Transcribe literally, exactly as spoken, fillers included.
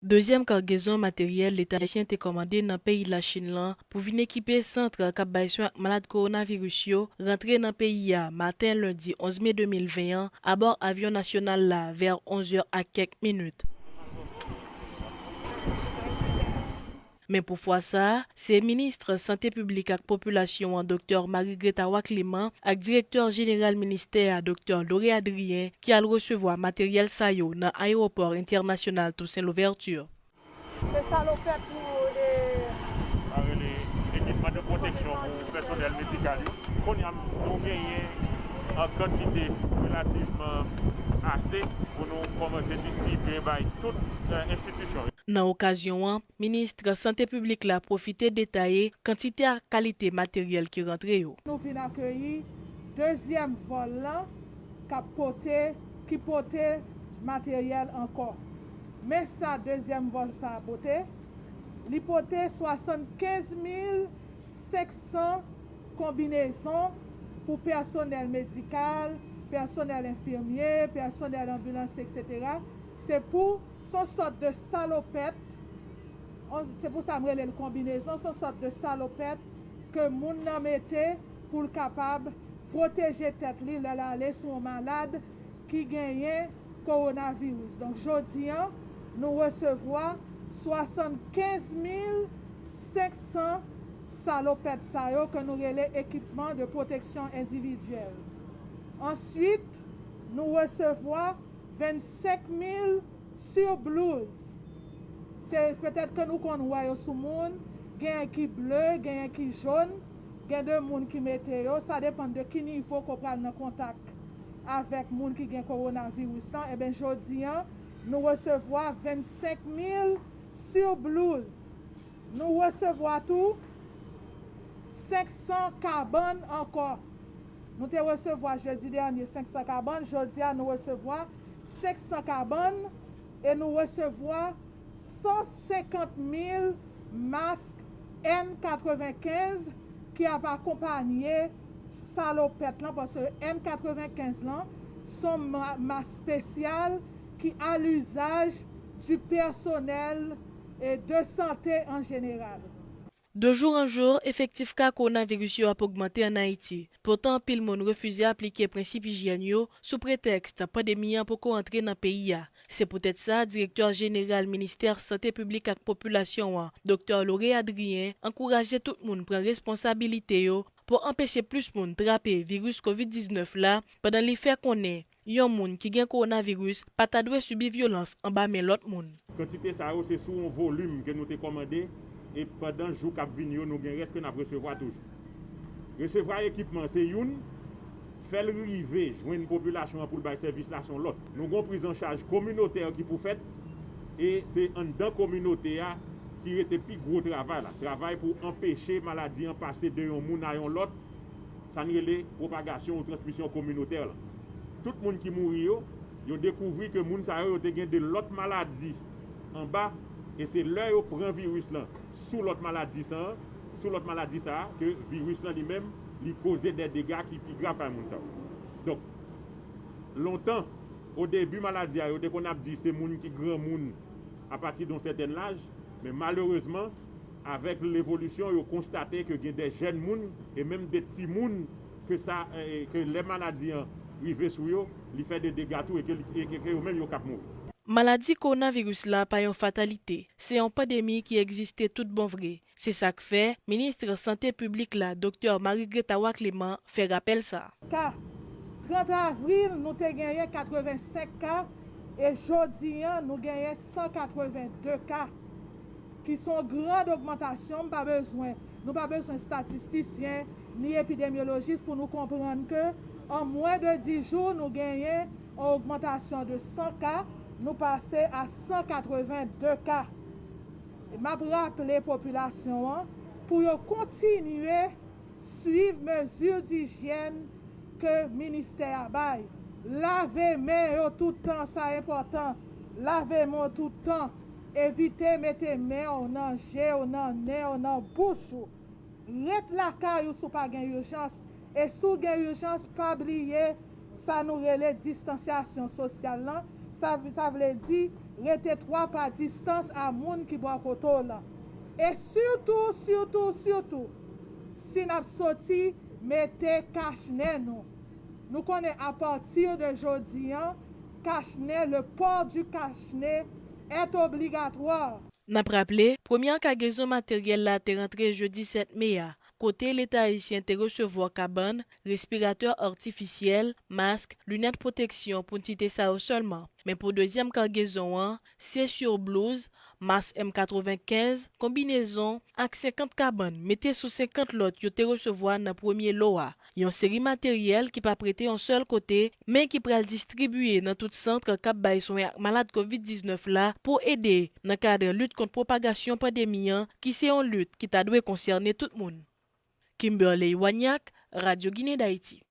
Dezyèm kagezon materyèl Leta ayisyen te kòmande nan peyi Lachin lan pou vin ekipe sant k ap bay swen ak malad kowonaviris yo rantre nan peyi a maten lendi onz me de mil ven an abò avyon nasyonal la vè onz è ak kèk minit. Men pou fwa sa a, se minis sante piblik ak popilasyon an, Doktè Marie Gretaroy Clément, ak direktè jeneral ministè a, Doktè Lauré Adrien, ki al resevwa materyèl sa yo nan ayewopò entènasyonal Toussaint Louverture. Se salopèt pou, e, sa rele ekipman de pwoteksyon pou pèsonèl medikal yo. Kounye a, nou genyen an kantite relativman ase pou nou kòmanse distribye bay tout, e, enstitisyon yo. Nan okazyon an, minis sante piblik la pwofite detaye kantite ak kalite materyèl ki rantre yo. Nou vin akeyi dezyèm vòl lan k ap pote, ki pote materyèl ankò. Men sa dezyèm vòl sa a pote, li pote swasannkenz mil senk san konbinezon pou pèsonèl medikal, pèsonèl enfimye, pèsonèl anbilans, etsetera. Se pou, se yon sòt de salopèt, on, se pou sa m rele l konbinezon, se yon sòt de salopèt ke moun nan mete pou l kapab pwoteje tèt li lè l ale sou yon malad ki genyen kowonaviris. Donk, jodi an, nou resevwa swasannkenz mil senk san salopèt sa yo ke nou rele ekipman de pwoteksyon endividyèl. Answit, nou resevwa vennsenk mil siblouz. Se petèt ke nou konn wè yo sou moun, genyen ki ble, genyen ki jòn, gen de moun ki mete yo, sa depann de ki nivo ke w pral nan kontak avèk moun ki gen kowonaviris lan. Eben, jodi an, nou resevwa vennsenk mil siblouz. Nou resevwa tou senk san kabann ankò. Nou te resevwa jedi dènye senk san kabann, jodi a nou resevwa senk san kabann e nou resevwa san senkant mil mask N katrevenkenz ki ap akonpanye salopèt lan, paske N katrevenkenz lan se yon ma-, mask espesyal ki a lizaj di pèsonèl e de sante an jeneral. De jou an jou, efektif ka kowonaviris yo ap ogmante ann Ayiti. Poutan, anpil moun refize aplike prensip ijyèn yo sou pretèks pandemi an poko antre nan peyi a. Se poutèt sa, direktè jeneral ministè sante piblik ak popilasyon an, Doktè Lauré Adrien, ankouraje tout moun pran responsabilite yo pou anpeche plis moun trape viris kovid diznèf la, pandan li fè konnen yon moun ki gen kowonaviris pa ta dwe sibi vyolans anba men lòt moun. Kantite sa yo se sou yon volim ke nou te kòmande, e pandan jou k ap vini yo, nou gen rès ke n ap resevwa toujou. Resevwa ekipman se youn, fè l rive jwenn popilasyon an pou l bay sèvis la se yon lòt. Nou gen yon priz an chaj kominotè ki pou fèt, e se anndan kominote a ki rete pi gwo travay la. Travay pou anpeche maladi an pase de yon moun a yon lòt, sa n rele pwopagasyon ou transmisyon kominotè la. Tout moun ki mouri yo, yo dekouvri ke moun sa yo, yo te gen de lòt maladi anba, e se lè yo pran viris lan sou lòt maladi sa, sou lòt maladi sa a, ke viris lan li menm, li koze de dega ki pi grav kay moun sa yo. Donk, lontan, o debi maladi a, yo te konn ap di se moun ki granmoun apati de yon sètèn laj, men malerezman, avèk levolisyon, yo konstate ke gen de jèn moun e menm de timoun ke sa, e, ke lè maladi an rive sou yo, li fè de dega tou e ke, e ke, ke yo menm yo k ap mouri. Maladi kowonaviris la pa yon fatalite, se yon pandemi ki egziste tout bon vre. Se sa k fè, minis sante piblik la, Doktè Marie Gretaroy Clément, fè rapèl sa. Ka, trant avril, nou te genyen katrevensenk ka, e jodi an, nou genyen san katrevenn de ka, ki se yon gran ogmantasyon. M pa bezwen, nou pa bezwen estatistisyen ni epidemyolojis pou nou konprann ke an mwen de dis jou, nou genyen yon ogmantasyon de san ka, nou pase a san katrevenn de ka. E m ap raple popilasyon an pou yo kontinye swiv mezi dijyèn ke ministè a bay. Lave men yo tout tan, sa enpòtan. Lave men w tout tan. Evite mete men w nan je w, nan nen w, nan bouch ou. Ret lakay ou si w pa gen ijans. E si w gen ijans, pa bliye sa nou rele distansyasyon sosyal lan, Sa, sa vle di, rete twa pa distans a moun ki bò kote w lan. E sitou, sitou, sitou, si n ap soti, mete kachnen nou. Nou konnen apati de jodi an, kachnen, le port du cache-nez est obligatoire. N ap raple, premyè kagezon materyèl la te rantre jedi sèt me a, kote Leta ayisyen te resevwa kabann, respiratè atifisyèl, mask, linèt pwoteksyon pou n site sa yo sèlman. Men pou dezyèm kagezon an, se siblouz, mask M katrevenkenz, konbinezon ak senkant kabann mete sou senkant lòt yo te resevwa nan premye lo a. Yon seri materyèl ki p ap rete yon sèl kote, men ki pral distribiye nan tout sant k ap bay swen ak malad kovid diznèf la pou ede nan kad lit kont pwopagasyon pandemi an, ki se yon lit ki ta dwe konsène tout moun. Kimberley Wanyak, Radyo Ginen Dayiti.